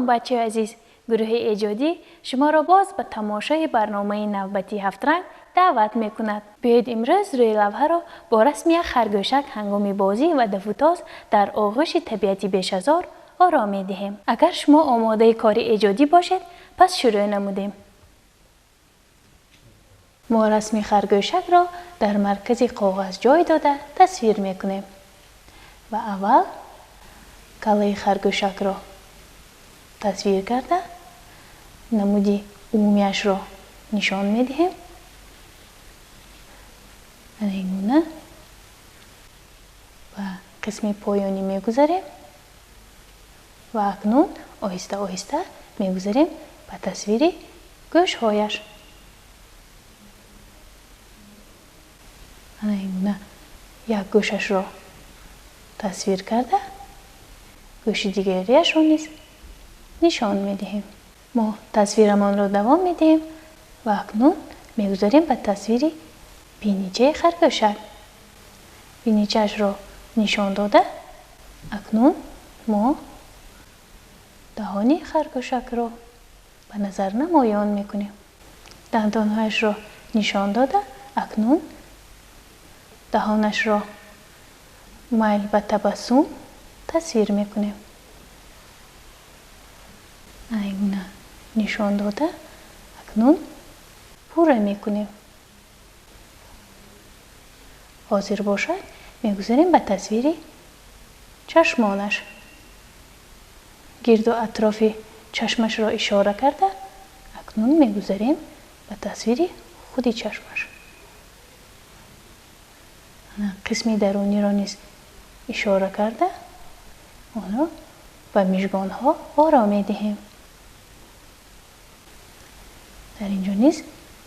Салом, бачаҳои азиз! Гурӯҳи эҷодӣ шуморо боз ба тамошои барномаи навбатии Ҳафтранг даъват мекунад. Биёед, имрӯз рӯи лавҳаро бо расми як харгӯшак ҳангоми бозӣ ва давутоз дар оғӯши табиати бешазор оро медиҳем. Агар шумо омодаи кори эҷодӣ бошед, пас шурӯъ намудем. Мо расми харгӯшакро дар маркази коғаз ҷой дода тасвир мекунем ва аввал каллаи харгӯшакро тасвир карда, намуди умумиашро нишон медиҳем. Ана ин гуна ба қисми поёнӣ мегузарем ва акнун оҳиста оҳиста мегузарем ба тасвири гӯшҳояш. Ана ин гуна як гӯшашро тасвир карда, гӯши дигариашро низ нишон медиҳем. Мо тасвирамонро давом медиҳем ва акнун мегузарем ба тасвири биничаи харгӯшак. Биничаашро нишон дода, акнун мо даҳони харгӯшакро ба назар намоён мекунем. Дандонҳояшро нишон дода, акнун даҳонашро майл ба табассум тасвир мекунем. Ин гуна нишон дода, акнун пурра мекунем. Ҳозир бошад, мегузарем ба тасвири чашмонаш. Гирду атрофи чашмашро ишора карда, акнун мегузарем ба тасвири худи чашмаш. Қисми даруниро низ ишора карда, онро ба мижгонҳо оро медиҳем. Дар ин ҷо низ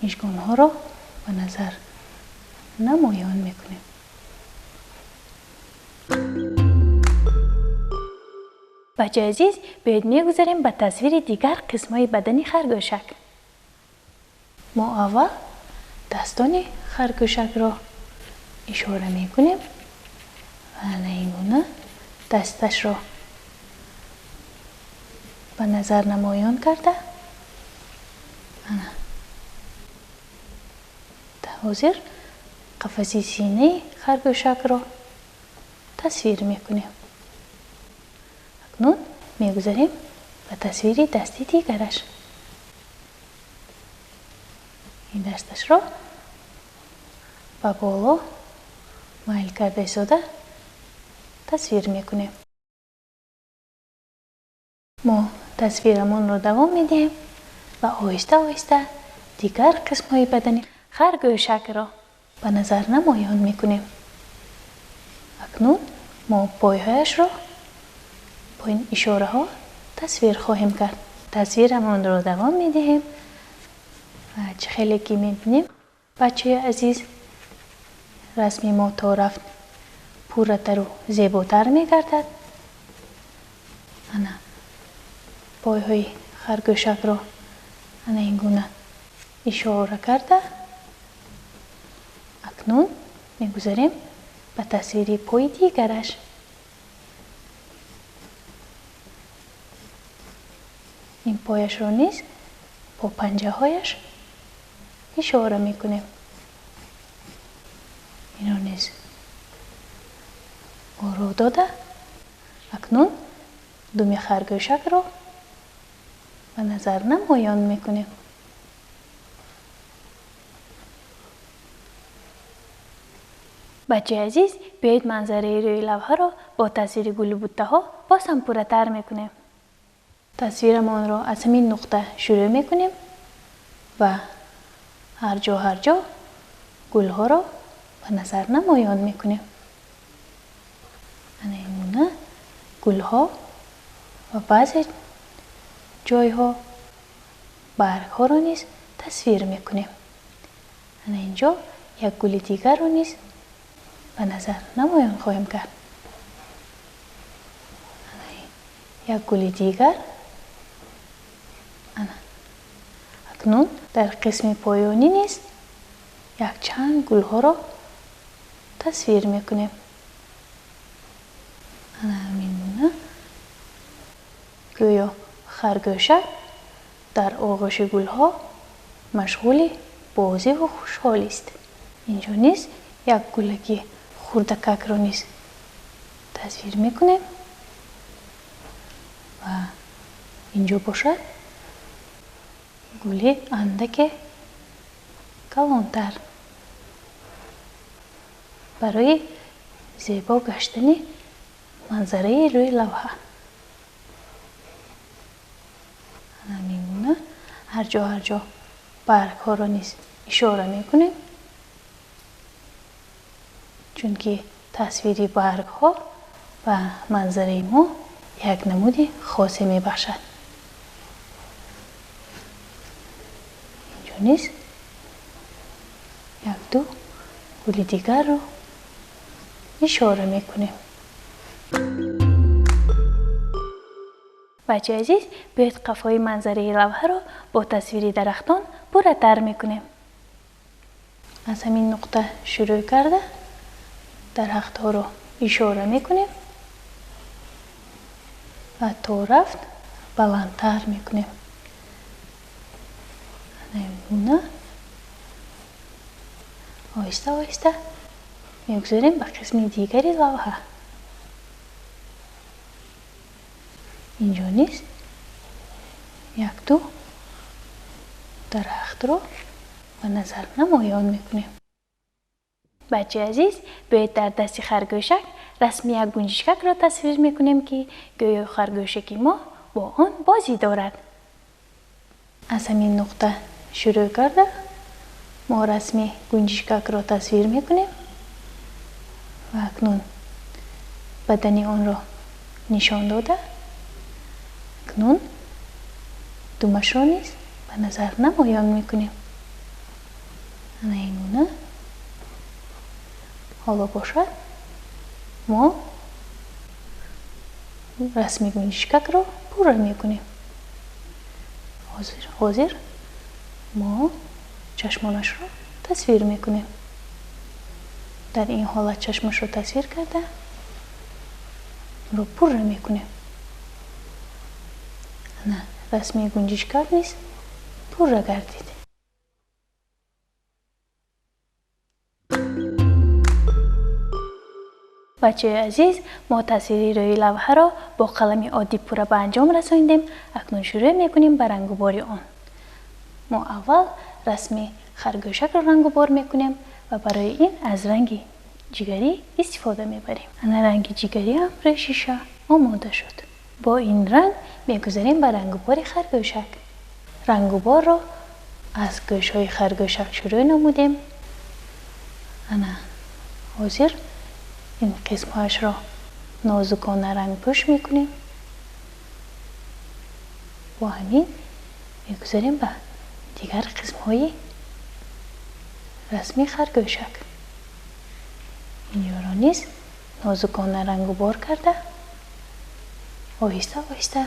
мижгонҳоро ба назар намоён мекунем. Бачаи азиз, биёед, мегузарем ба тасвири дигар қисмҳои бадани харгӯшак. Мо аввал дастони харгӯшакро ишора мекунем ва ана ин гуна дасташро ба назар намоён карда, ана ҳозир қафаси синаи харгӯшакро тасвир мекунем. Акнун мегузарем ба тасвири дасти дигараш. Ин дасташро ба боло майл карда истода тасвир мекунем. Мо тасвирамонро давом медиҳем ва оҳиста оҳиста дигар қисмҳои бадани харгӯшакро ба назар намоён мекунем. Акнун мо пойҳояшро бо ин ишораҳо тасвир хоҳем кард. Тасвирамонро давом медиҳем ва чӣ хеле ки мебинем, бачаи азиз, расми мо то рафт пурратару зеботар мегардад. Ана пойҳои харгӯшакро ана ин гуна ишора карда, акнун мегузарем ба тасвири пои дигараш. Ин пояшро низ бо панҷаҳояш ишора мекунем. Инро низ оро дода, акнун думи харгӯшакро ба назар намоён мекунем. Бачаи азиз, биёед, манзараи рӯи лавҳаро бо тасвири гулу буттаҳо боз ҳам пурратар мекунем. Тасвирамонро аз ҳамин нуқта шурӯъ мекунем ва ҳар ҷо ҳар ҷо гулҳоро ба назар намоён мекунем. Ана ин гуна гулҳо ва баъзе ҷойҳо баргҳоро низ тасвир мекунем. Ана ин ҷо як гули дигарро низ ба назар намоён хоҳем кард. Як гули дигар. Ана акнун дар қисми поёнӣ низ якчанд гулҳоро тасвир мекунем. Ана ҳамин гуна гӯё харгӯшак дар оғӯши гулҳо машғули бозиву хушҳолист. Инҷо низ як гулаки хурдакакро низ тасвир мекунем ва инҷо бошад гули андаке калонтар барои зебо гаштани манзараи рӯи лавҳа. Ҳамин гуна ҳар ҷо ҳар ҷо баргҳоро низ ишора мекунем, чунки тасвири баргҳо ба манзараи мо як намуди хосе мебахшад. Инҷо низ як-ду гули дигарро ишора мекунем. Бачаи азиз, биёед қафои манзараи лавҳаро бо тасвири дарахтон пурратар мекунем. Аз ҳамин нуқта шурӯъ карда дарахтҳоро ишора мекунем ва то рафт баландтар мекунем. Ана ин гуна оҳиста оҳиста мегузарем ба қисми дигари лавҳа. Инҷо низ як-ду дарахтро ба назар намоён мекунем. Бачаи азиз, биёед дар дасти харгӯшак расми як гунҷишкакро тасвир мекунем, ки гӯё харгӯшаки мо бо он бозӣ дорад. Аз ҳамин нуқта шурӯъ карда мо расми гунҷишкакро тасвир мекунем ва акнун бадани онро нишон дода, акнун думашро низ ба назар намоён мекунем. Ана ин гуна. Ҳоло бошад мо расми гунҷишкакро пурра мекунем. Ҳозир мо чашмонашро тасвир мекунем. Дар ин ҳолат чашмашро тасвир карда онро пурра мекунем. Ана расми гунҷишкак низ пурра гардид. Бачаи азиз, мо тасвири рӯи лавҳаро бо қалами оддӣ пурра ба анҷом расонидем. Акнун шурӯъ мекунем ба рангубори он. Мо аввал расми харгӯшакро рангубор мекунем ва барои ин аз ранги ҷигарӣ истифода мебарем. Ана ранги ҷигарӣ ҳам рӯи шиша омода шуд. Бо ин ранг мегузарем ба рангубори харгӯшак. Рангуборро аз гӯшҳои харгӯшак шурӯъ намудем. Ана ҳозир ин қисмҳояшро нозукона рангпӯш мекунем. Бо ҳамин мегузарем ба дигар қисмҳои расми харгӯшак. Инҷоро низ нозукона рангубор карда оҳиста оҳиста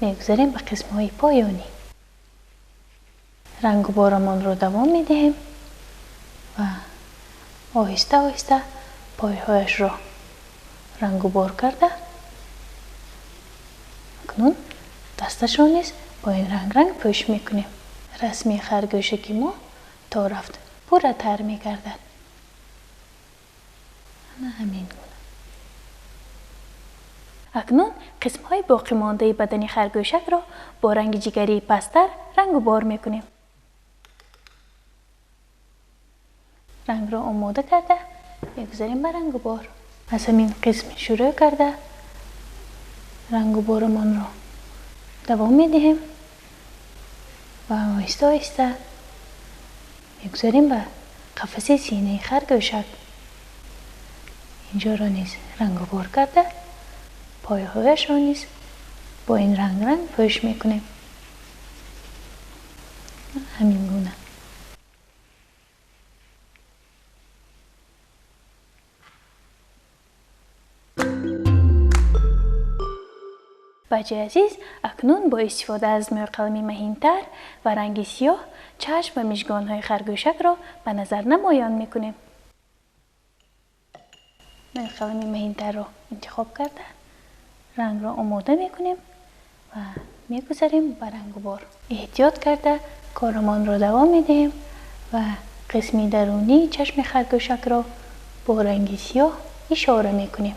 мегузарем ба қисмҳои поёнӣ. Рангуборамонро давом медиҳем ва оҳиста оҳиста пойҳояшро рангубор карда акнун дасташро низ бо ин ранг пӯш мекунем. Расми харгӯшаки мо то рафт пурратар мегардад. Ана ҳамин гуна. Акнун қисмҳои боқимондаи бадани харгӯшакро бо ранги ҷигарии пасттар рангубор мекунем. Рангро омода карда мегузарем ба рангубор. Аз ҳамин қисм шурӯъ карда рангуборамонро давом медиҳем ва оҳиста оҳиста мегузарем ба қафаси синаи харгӯшак. Инҷоро низ рангубор карда пойҳояшро низ бо ин ранг пӯш мекунем. Ҳамин гуна. Бачаи азиз, акнун бо истифода аз мӯйқалами маҳинтар ва ранги сиёҳ чашм ва мижгонҳои харгӯшакро ба назар намоён мекунем. Мӯйқалами маҳинтарро интихоб карда рангро омода мекунем ва мегузарем ба рангубор. Эҳтиёт карда корамонро давом медиҳем ва қисми дарунии чашми харгӯшакро бо ранги сиёҳ ишора мекунем.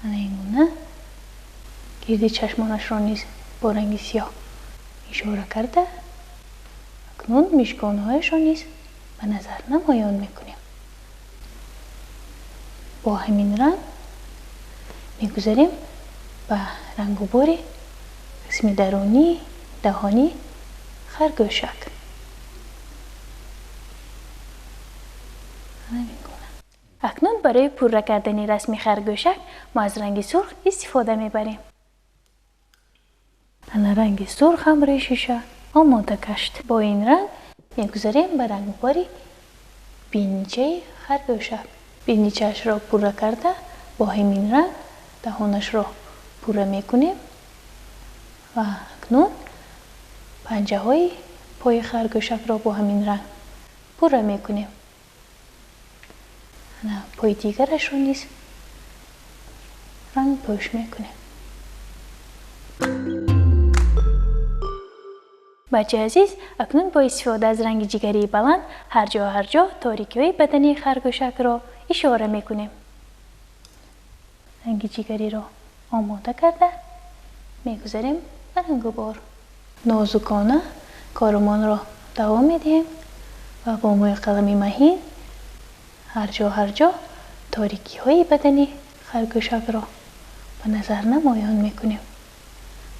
Ана ин гуна гирди чашмонашро низ бо ранги сиёҳ ишора карда, акнун мишконҳояшро низ ба назар намоён мекунем. Бо ҳамин ранг мегузарем ба рангубори қисми дарунии даҳони харгӯшак. Акнун барои пурра кардани расми харгӯшак мо аз ранги сурх истифода мебарем. Ана ранги сурх ҳам рӯи шиша омода гашт. Бо ин ранг мегузарем ба рангубори биничаи харгӯшак. Биничаашро пурра карда, бо ҳамин ранг даҳонашро пурра мекунем ва акнун панҷаҳои пои харгӯшакро бо ҳамин ранг пурра мекунем. Ана пои дигарашро низ рангпӯш мекунем. Бачаи азиз, акнун бо истифода аз ранги ҷигарии баланд ҳар ҷо ҳар ҷо торикиҳои бадани харгӯшакро ишора мекунем. Ранги ҷигариро омода карда мегузарем ба рангубор. Нозукона корамонро давом медиҳем ва бо мӯи қалами маҳин ҳар ҷо ҳар ҷо торикиҳои бадани харгӯшакро ба назар намоён мекунем.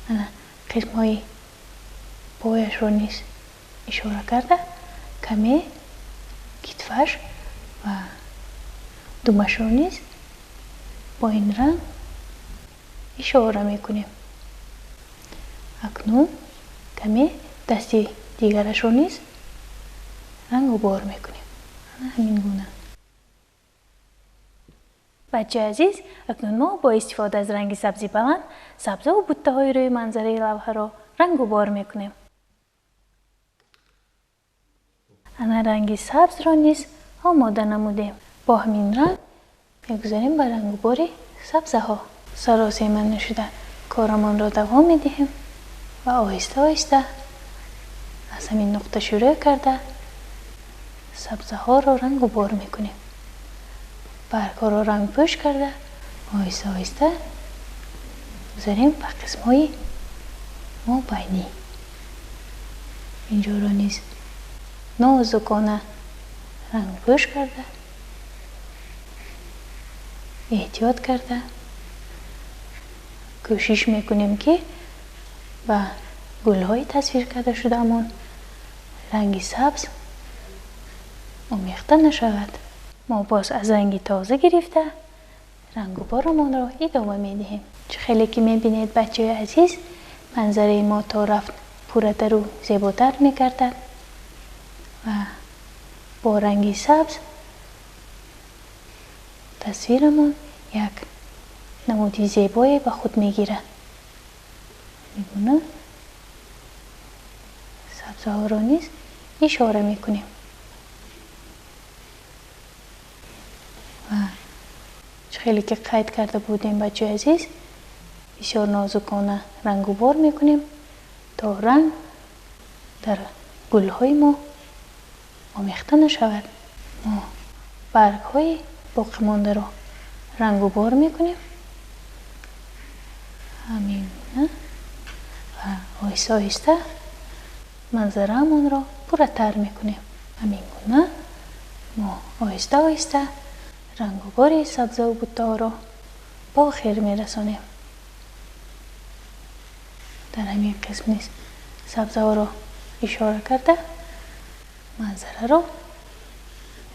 Ана қисмҳои пояшро низ ишора карда, каме китфаш ва думашро низ бо ин ранг ишора мекунем. Акнун каме дасти дигарашро низ рангубор мекунем. Ана ҳамин гуна. Бачаи азиз, акнун мо бо истифода аз ранги сабзи баланд сабзаву буттаҳои рӯи манзараи лавҳаро рангубор мекунем. Ана ранги сабзро низ омода намудем. Бо ҳамин ранг мегузарем ба рангубори сабзаҳо. Саросема нашуда корамонро давом медиҳем ва оҳиста оҳиста аз ҳамин нуқта шурӯъ карда сабзаҳоро рангубор мекунем. Баргҳоро рангпӯш карда оҳиста оҳиста гузарем ба қисмҳои мобайнӣ. Инҷоро низ нозукона рангпӯш карда, эҳтиёт карда кӯшиш мекунем, ки ба гулҳои тасвир карда шудаамон ранги сабз омехта нашавад. Мо боз аз ранги тоза гирифта рангуборамонро идома медиҳем. Чӣ хеле ки мебинед, бачаҳои азиз, манзараи мо то рафт пурратару зеботар мегардад ва бо ранги сабз тасвирамон як намуди зебое ба худ мегирад. Мегуна сабзаҳоро низ ишора мекунем ва чӣ хеле ки қайд карда будем, бачаҳои азиз, бисёр нозукона рангубор мекунем то ранг дар гулҳои мо омехта нашавад. Мо баргҳои боқимондаро рангубор мекунем. Ҳамин гуна ва оҳиста оҳиста манзараамонро пурратар мекунем. Ҳамин гуна мо оҳиста оҳиста рангубори сабзаву буттаҳоро ба охир мерасонем. Дар ҳамин қисм низ сабзаҳоро ишора карда манзараро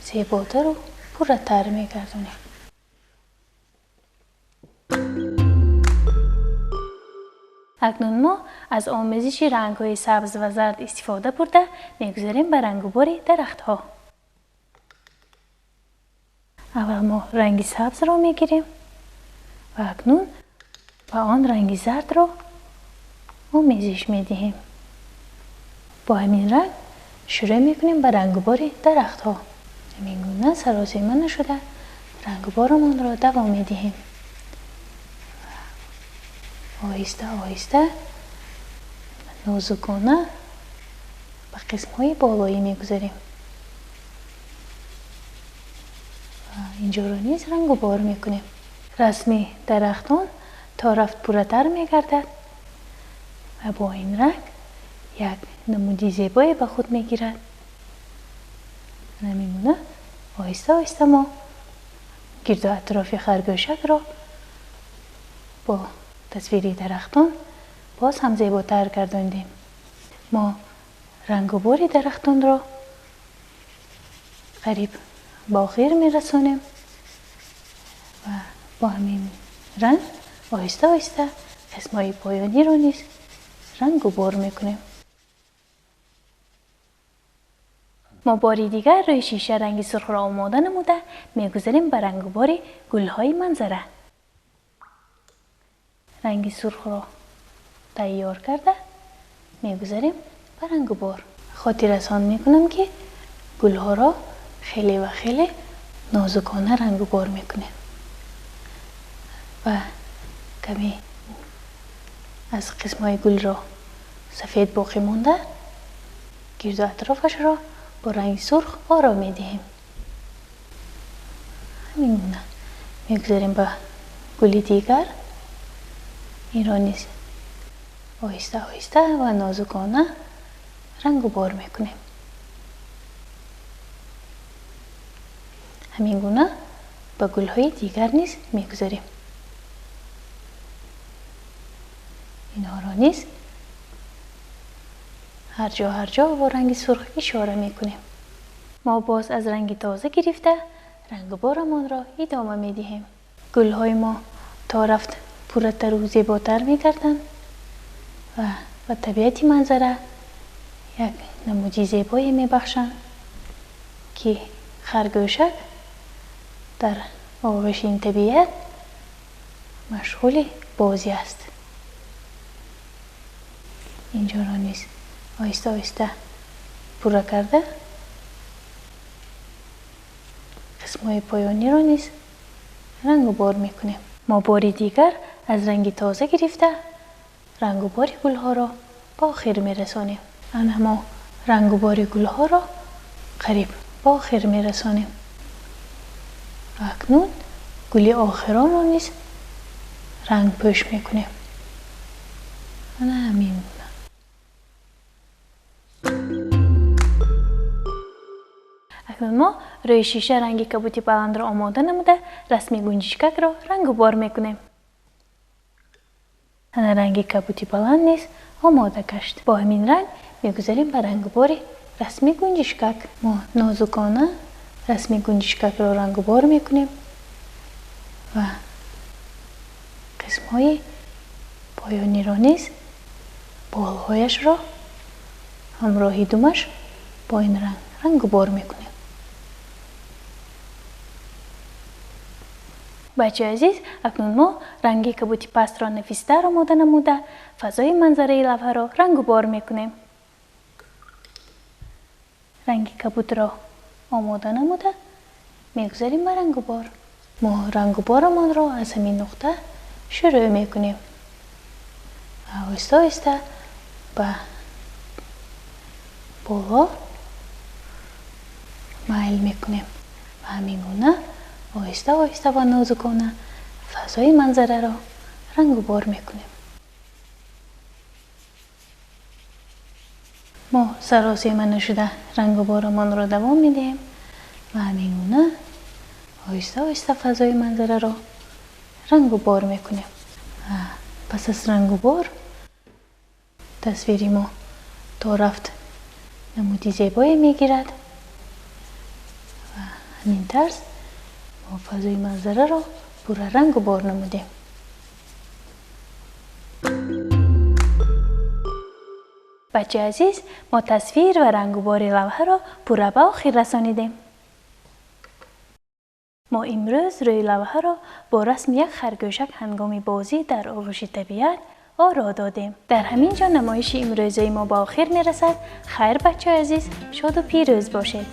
зеботару пурратар мегардонем. Акнун мо аз омезиши рангҳои сабз ва зард истифода бурда мегузарем ба рангубори дарахтҳо. Аввал мо ранги сабзро мегирем ва акнун ба он ранги зардро омезиш медиҳем. Бо ҳамин ранг шурӯъ мекунем ба рангубори дарахтҳо. Ҳамин гуна саросема нашуда рангуборамонро давом медиҳем. Оҳиста оҳиста нозукона ба қисмҳои болоӣ мегузарем. Ва инҷоро низ рангу бор мекунем. Расми дарахтон то рафт пурратар мегардад ва бо ин ранг як намуди зебое ба худ мегирад. Ҳамин гуна оҳиста оҳиста мо гирду атрофи харгӯшакро бо тасвири дарахтон боз ҳам зеботар гардондем. Мо рангубори дарахтонро қариб ба охир мерасонем ва бо ҳамин ранг оҳиста оҳиста қисмҳои поёниро низ рангубор мекунем. Мо бори дигар рӯи шиша ранги сурхро омода намуда мегузарем ба рангубори гулҳои манзара. Ранги сурхро тайёр карда мегузарем ба рангубор. Хотиррасон мекунам, ки гулҳоро хеле ва хеле нозукона рангубор мекунем ва каме аз қисмҳои гулро сафед боқӣ монда гирду атрофашро бо ранги сурх оро медиҳем. Ҳамин гуна мегузарем ба гули дигар. Инро низ оҳиста оҳиста ва нозукона рангубор мекунем. Ҳамин гуна ба гулҳои дигар низ мегузарем. Инҳоро низ ҳар ҷо ҳар ҷо бо ранги сурх ишора мекунем. Мо боз аз ранги тоза гирифта рангуборамонро идома медиҳем. Гулҳои мо то рафт пурратару зеботар мегарданд ва ба табиати манзара як намуди зебое мебахшанд, ки харгӯшак дар оғӯши ин табиат машғули бозӣ аст. Инҷоро низ оҳиста оҳиста пурра карда қисмҳои поёниро низ рангубор мекунем. Мо бори дигар аз ранги тоза гирифта рангубори гулҳоро ба охир мерасонем. Ана мо рангубори гулҳоро қариб ба охир мерасонем. Ва акнун гули охиронро низ рангпӯш мекунем. Ана ҳамин. Акнун мо рӯи шиша ранги кабути баландро омода намуда расми гунҷишкакро рангубор мекунем. Ана ранги кабути баланд низ омода гашт. Бо ҳамин ранг мегузарем ба рангубори расми гунҷишкак. Мо нозукона расми гунҷишкакро рангубор мекунем ва қисмҳои поёниро низ болҳояшро ҳамроҳи думаш бо ин ранг рангубор мекунем. Бачаи азиз, акнун мо ранги кабути пастро нафистар омода намуда фазои манзараи лавҳаро рангубор мекунем. Ранги кабутро омода намуда мегузарем ба рангубор. Мо рангуборамонро аз ҳамин нуқта шурӯъ мекунем ва оҳиста оҳиста ба боло майл мекунем ва ҳамин гуна оҳиста оҳиста ва нозукона фазои манзараро рангубор мекунем. Мо саросема нашуда рангуборамонро давом медиҳем ва ҳамин гуна оҳиста оҳиста фазои манзараро рангубор мекунем. Пас аз рангубор тасвири мо то рафт намуди зебое мегирад ва ҳамин тарз мо фазои манзараро пурра рангубор намудем. Бачаи азиз, мо тасвир ва рангубори лавҳаро пурра ба охир расонидем. Мо имрӯз рӯи лавҳаро бо расми як харгӯшак ҳангоми бозӣ дар оғӯши табиат оро додем. Дар ҳамин ҷо намоиши имрӯзаи мо ба охир мерасад. Хайр, бачаи азиз, шоду пирӯз бошед.